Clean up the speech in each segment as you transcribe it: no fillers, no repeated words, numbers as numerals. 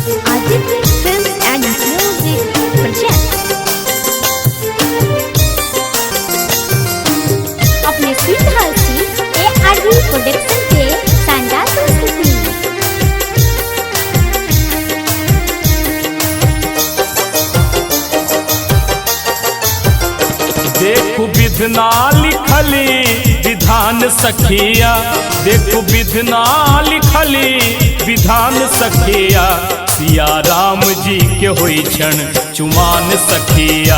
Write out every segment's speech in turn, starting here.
Aditya Films and Music present. अपने सुन रहल छी ARB production के शानदार प्रस्तुति। देखु विधना लिखली विधान सखिया, देखु विधना लिखली विधान सखिया। सिया राम जी के होई छण चुमान सखिया,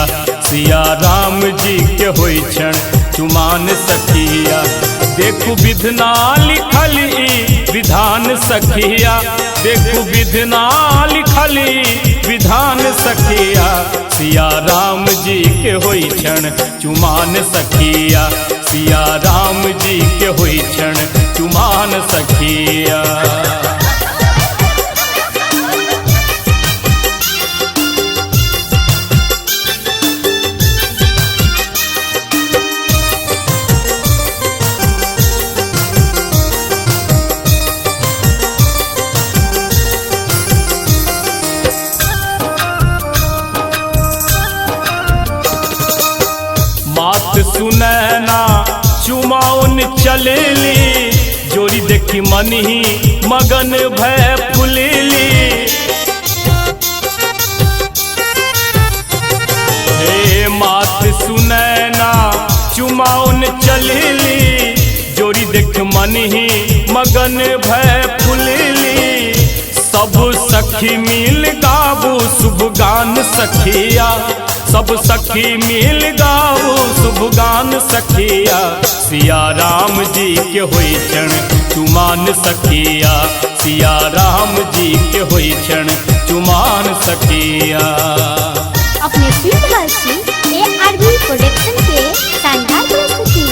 सिया राम जी के होई छण चुमान सखिया। देखु विधना लिखली विधान सखिया, देखु विधना लिखली विधान सखिया। सिया राम जी के होई छण चुमान सखिया, सिया राम जी के होई छण चुमान सखिया। मात सुनैना चुमाउन चलेली, जोड़ी देखी मनही मगन भय फुलेली। हे मात सुनैना चुमाउन चलेली, जोड़ी देख मनही मगन भय फुलेली। सब सखी मिल गाबू शुभ गान सखिया, सब सखी मिल गाओ शुभ गान सखिया। सिया राम जी के होई छण चुमान सखिया, सिया राम जी के होई छण चुमान सखिया। अपने सुन रहल छी ARB production के शानदार प्रस्तुति।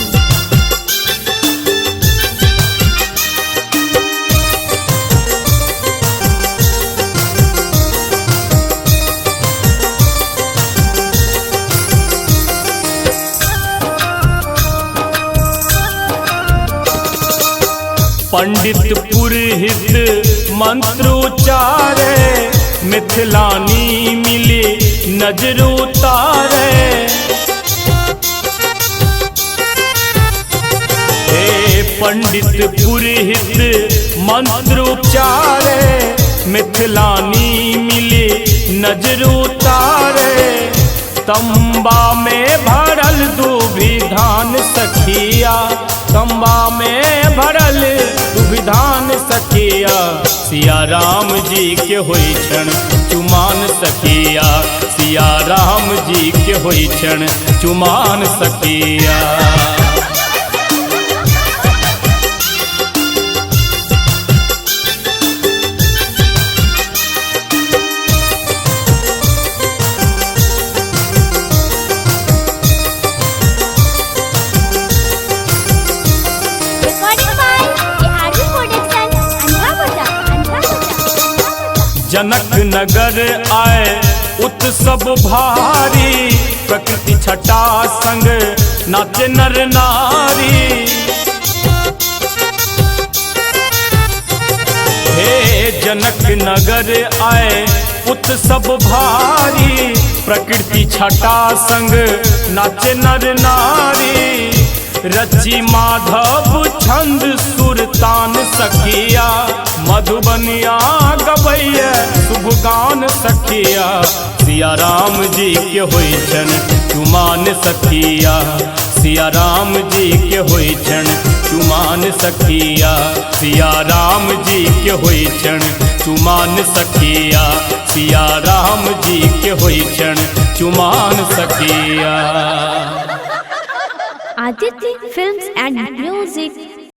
पंडित पुरोहित मंत्र उचारे, मिथिलानी मिली नजर उतारे। हे पंडित पुरोहित मंत्र उचारे, मिथिलानी मिली नजर उतारे। तंबा में भरल दूभी धान सखिया, तंबा में भरल दूभी धान सखिया। सिया राम जी के होई छण चुमान सखिया, सिया राम जी के होई छण चुमान सखिया। Recording by ARB production, Andhra Bazaar, Andhra Bazaar, Andhra Bazaar. Janak Nagar आए उत्सव भारी, प्रकृति छटा संग नाचे नर नारी। हे जनक नगर आए उत्सव भारी, प्रकृति छटा संग नाचे नर नारी। रची माधव छंद सुरतान सखिया, मधुबनिया गवैया शुभ गान सखिया। सिया राम जी के होई छण चुमान सखिया, सिया राम जी के होई छण चुमान सखिया। सिया राम जी के होई छण चुमान सखिया, सिया राम जी के होई छण चुमान सखिया। Aditya Films and Music